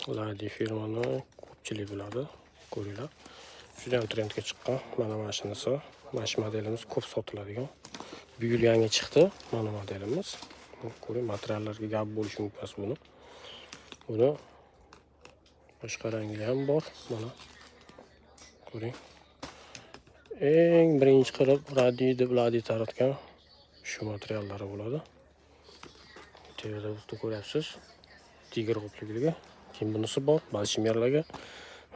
Ladi firmani ko'pchilik biladi. Ko'ringlar. Juda ham trendga chiqqan. Mana shunisi, mana shu modelimiz ko'p sotiladigan. Bu yil yangi chiqdi mana modelimiz. Ko'ring, materiallarga gap bo'lishi mumkin emas buni. Buni boshqa rangi ham bor. Mana ko'ring. Eng birinchi qilib Radi deb Ladi taratgan shu materiallari bo'ladi. Tepada ko'ryapsiz. Tiger qo'plikligi. Keyin bunisi bor, balchimerlarga.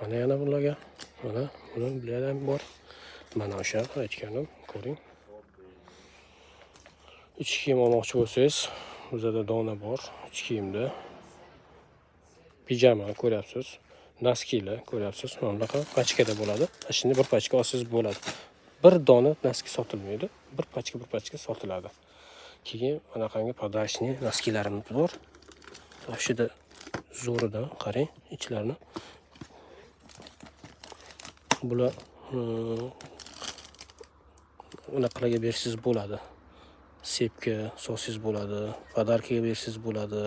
Mana yana bularga. Mana buni bular ham bor. Mana o'sha aytganim, ko'ring. Ich kiyim olmoqchi bo'lsangiz, bizada dona bor, ich kiyimda. Pijama ko'ryapsiz. Naskilar ko'ryapsiz. Mana bunaqa pachkada bo'ladi. Mana shuni bir pachka olsangiz bo'ladi. Bir dona naski sotilmaydi. Bir pachka, bir pachka sotiladi. Keyin anaqangi подарочный naskilarimiz bor. Вообще zo'ridan qarang ichlarini. Bular unaqalarga bersangiz bo'ladi. Sepga solsangiz bo'ladi, подарка ga bersangiz bo'ladi.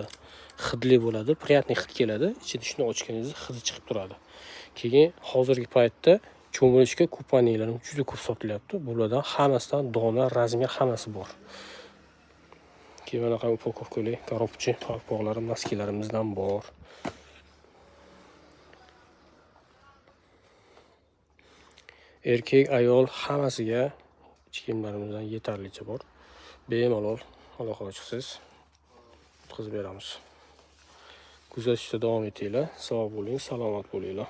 Hidli bo'ladi, приятный hid keladi. Ichida shuni ochganingizda hidi chiqib turadi. Keyin hozirgi paytda cho'milishga купальник lar juda ko'p sotilyapti. Bulardan hammasidan dona, размер hammasi bor. Keyin bunaqa упаковка li коробчи qalpoqlari, maskilarimizdan bor. Erkak, ayol hammasiga ich kiyimlarimizdan yetarlicha bor. Bemalol aloqaga chiqsangiz yetkazib beramiz. Kuzatishda davom etinglar. Sog' bo'ling, salomat bo'linglar.